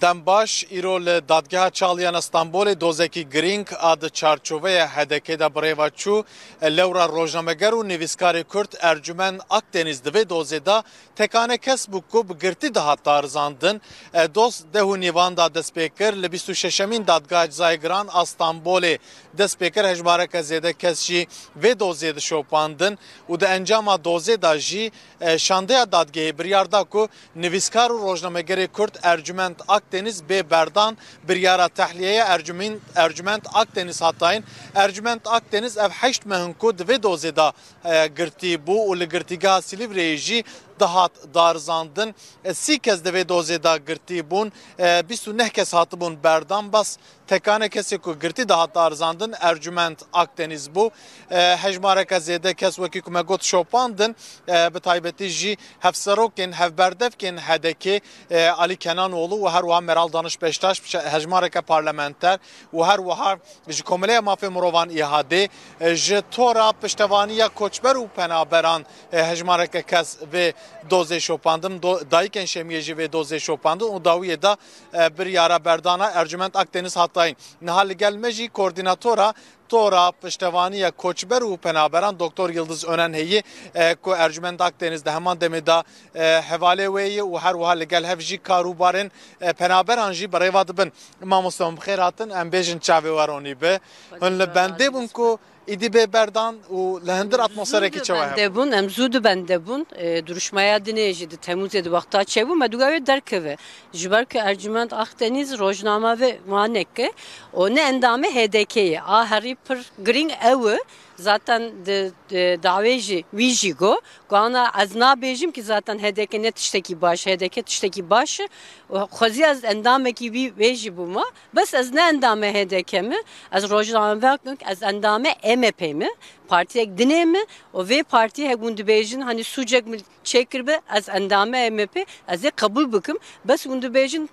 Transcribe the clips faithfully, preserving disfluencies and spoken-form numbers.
Dem baş, îro li Dadgeha Çaliyana Stenbolê dozekî girîng a di çarçoveya H D K de bi rê ve çû. Lewra rojnameger û nivîskarê Kurd Ercumend Akdeniz di vê dozê de tekane kes bû ku bi girtî dihat darizandin. Doz deh û nîvan de dest pê kir, li bîst û şeşemîn Dadgeha Cezayê Giran a Stenbolê dest pê kir, hejmareke zêde kes jî vê dozê dişopandin û di encama dozê de jî, e, şandeya dadgehê biryar da ku nivîskar û rojnamegerê Kurd Ercumend Akdeniz bê berdan. Biryara tehliyeya Ercumîn-, Ercumend Akdeniz hatayîn. Ercumend Akdeniz ev heşt meh in ku di vê dozê de, e, girtî bû û li girtîgeha Silîvreyê jî dihat darizandin. E, sî kes di vê dozê de girtî bûn. E, bîst û neh kes hatibûn berdan. Bas tekane kesê ku girtî dihat darizandin Ercumend Akdeniz bû. E, hejmareke zêde kes, wekî ku me got, şopandin. E, bi taybetî jî hevserokên, hevberdevkên H D K, e, Alî Kenanoğlu û her wiha Meral Daniş Beştaş, hejmareke parlamenter û her wiha ji Komeleya Mafê Mirovan, İHA'de, e, ji Tora Piştevaniya Koçber û Penaberan, e, hejmareke kes vê dozê şopandin, do-, dayikên Şemiyê jî vê dozê şopandin û dawiyê de, e, biryara berdana Ercumend Akdeniz hatayîn. Niha li gel me jî koordînatora Tora Piştevaniya Koçber û Penaberan Doktor Yildiz Önen heye, e, ku Ercumend Akdeniz di heman demê de, e, hevalê wê ye û her wiha li gel hev jî karûbarên, e, penaberan jî bi rêva dibin. Mamoste, hûn bi xêr hatin, em bêjin çavê we ronî be. Hûn li bendê bûn ku îdî bê berdan û li hundir atmosferekî çawa hebû? Bendê bûn, em zû di bendê bûn. E, duruşmaya dinê jî di Temûzê di wexta çêbû, me dû wê derkeve. Ji ber ku Ercumend Akdeniz rojnameve maneke û ne endamê H D K ye. A herî pir girîng ew e. Zaten di, di dawê jî wî jî got. Ku ana ez nabêjim ki zaten H D K ne tiştekî baş, H D K tiştekî baş e. Û xwezî ez endamekî wî wê jî bûma. Bes ez ne endamê H D K me, ez rojnamevek me, ez endamê M P me, partiyek dinê me û vê partiyê hek hûn dibêjin, hani sûcek min çêkiribe, ez endamê M P, ez ê qebûl bikim. Bes hûn dibêjin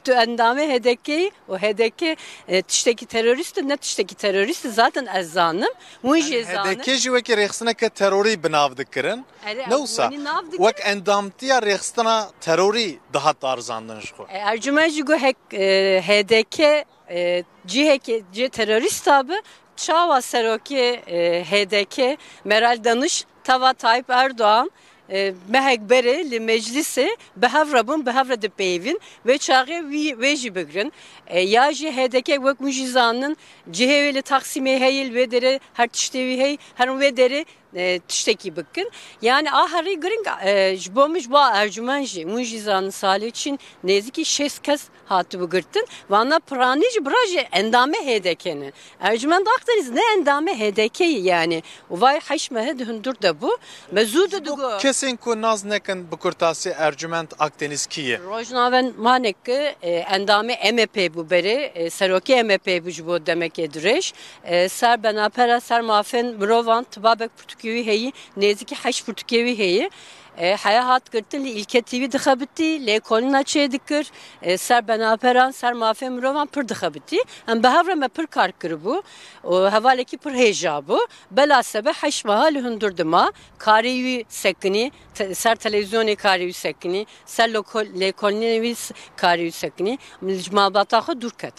tu endamê H D K yî û H D K, e, tiştekî terorîst e, ne tiştekî terorîst e, zaten ez zanim, hûn jî zanin. H D K jî wekî rêxistineke terorî bi nav dikirin. Erê, ne wisa, wenî nav dikirin. Wek endamtiya rêxistina terorî dihat darizandin ji xwe. E, Ercumend jî got hek, e, H D K, e, cihekê, cihê terorîsta bi, çawa serokê, e, H D K, Meral Danış, teva Tayyip Erdoğan, e, mehek berê li meclisê bi hev re bûn, bi hev re dipeyivin, wê çaxê wî, wê jî bigirin. E, ya jî H D K wek hûn jî zanin, cihê wê li Taksimê heye, li wê derê her tiştê wî heye, herin wê derê, e, tiştekî bikin. Yani a herî giring, e, ji bo min, ji bo Ercumend jî, hûn jî zanin, salê çîn nêzîkî şêst kes hatibû girtin. Vana piranî jî bira jî endamê H D K ne. Ercumend Akdeniz ne endamê H D K ye yani. Û vay heşt mehê di hundir de bû. Me zû de digo. Kesên ku nas nekin bi kurtasî Ercumend Akdeniz kî ye? Rojnaven maneke, e, endamê M P bû berê, e, serokê M P bû ji bo demekê dirêj. E, ser benapera, ser mafên mirovan tibabek pirtûkê wî heyî, nêzîkî heşt pirtûkê wî heyî. E, heya hat girtin, li Îlke T V dixebitî, lêkolîna çêdikir, e, ser benaperan, ser mafê mirovan pir dixebitî. Em bi hev re me pir kar kiribû û hevalekî pir hêja bû. Bela sebe heşt meha li hundir dima, karê wî sekinî, te-, ser televîzyonê karê wî sekinî, ser lokol-, lêkolînê wî s-, karê wî sekinî, min ji malbata xwe dûr ket.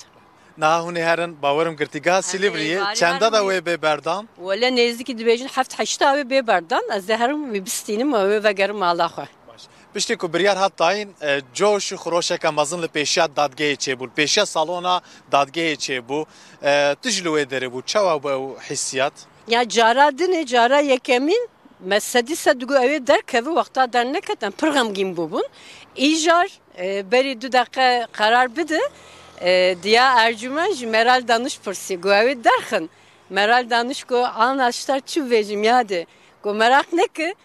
Niha hûn ê herin, bawerim girtîgeha Silîvriyê, çenda de wê bê berdan? Wele nêzîkî dibêjin heft heşta wê bê berdan, ez dê herim wî bistînim û wê vegerim mala xwe. Baş. Piştî ku biryar hat dayîn, e, coş û xiroşeke mezin li pêşiya dadgehê çêbû, li pêşiya salona dadgehê çêbû. E, tu jî li wê derê bû, çawa bû ew hissiyat? Ya cara dinê, cara yekemîn, me sedî sed digo ew ê derkeve, wexta derneket em pir xemgîn bûbûn. Îcar, e, berî du deqe qerar bide, e, diya Ercumend ji Meral Danış pirsî, got ew ê derxin. Meral Danış got, ana ji te re çi bibêjim yadê? Got meraq neke,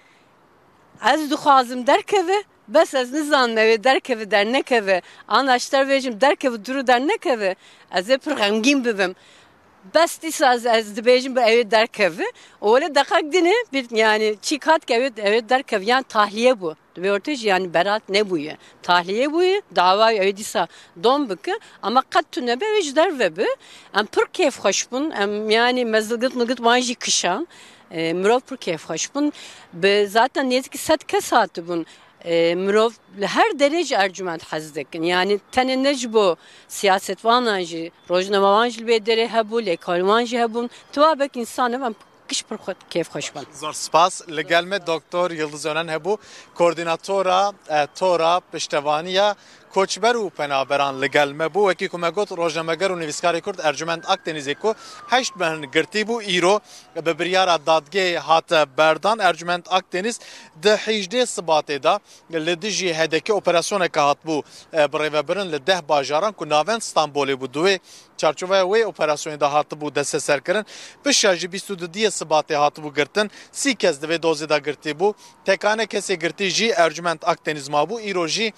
ez dixwazim derkeve, bes ez nizanim ew ê derkeve dernekeve. Ana ji te re bêjim derkeve, dûr û dernekeve, ez ê pir xemgîn bibim. Bes dîsa ez, ez dibêjim bi ew ê derkeve. Û wele deqek dinê bir, yani çîk hat ke ew ê, ew ê derkeve, yani tahliye bû. Di vê ortê jî yani berat nebûye. Tahliye bûye, dawa ew ê dîsa dom bike. Ama qet tune be, ew ê ji derve bi. Em pir kêfxweş bûn. Em yani mezilgit milgit wan jî kişan. E, mirov pir kêfxweş bûn. Bi zaten nêzîkî sed kes hatibûn. E, mirov li her derê ji Ercûment hez dikin. Yani tenê ne ji bo siyasetvanan jî, rojnamevan jî li vê derê hebû, lêkolînvan jî hebûn. Tuwabek însan e, em giş pir xwe, kêfxweş bin. Zor spas. Li gel me Doktor Yildiz Önen hebû, koordînatora, e, Tora Piştevaniya Koçber û Penaberan li gel me bû. Wekî ku me got, rojnameger û nivîskarê Kurd Ercûment Akdenîzê ku heşt meh girtî bû, îro bi biryara dadgehê hate berdan. Ercûment Akdenîz di hejdê Sibatê de li dijî H D K operasyoneke hatibû, e, birêvebirin li deh bajaran ku navend Stenbolê bû. Di wê çarçoveya wê operasyonê de hatibû desteserkirin. Piştre jî bîst û duyê Sibatê hatibû girtin. Sî kes di vê dozê de girtî bû. Tekane kesê girtî jî Ercûment Akdenîz mabû. Îro jî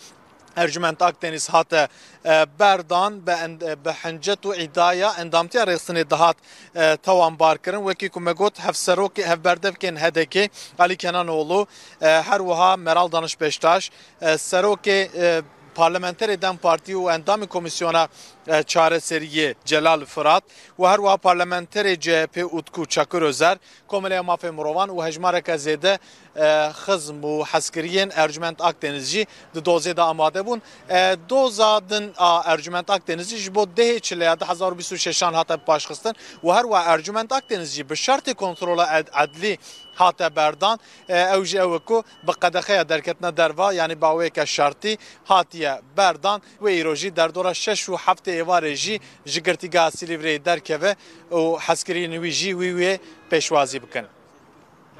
Ercûment Akdenîz hate, e, berdan, bi end-, bi hincet û îdaya endamtiya rêxistinê dihat, e, tawanbarkirin. Wekî ku me got, hevserokê, hevberdevkên H D K, Alî Kenanoğlu, e, her wiha Meral Daniş Beştaş, e, serokê, e, parlamenterê DEM Partî û endamê Komîsyona, e, Çareseriyê Celal Firat û her wiha parlamenterê C H P Utku Çakır Özer, Komeleya Mafê Mirovan û hejmareke zêde, e, xizm û hezkiriyên Ercûment Akdenîz jî di dozê de amade bûn. E, doza din a Ercûment Akdenîzî ji bo dehê Çileya du hezar û bîst û şeşan hate paşxistin û her wiha Ercûment Akdenîz jî bi şertê kontrola ed-, edlî hate berdan. E, ew jî ew e ku bi qedexeya derketina derva, yanî bi awayeke şertî hatiye berdan. Wê îro jî derdora şeş û heftê êvarê jî ji girtîgeha Silîvreyê derkeve û hezkiriyên wî jî wî wê pêşwazî bikin.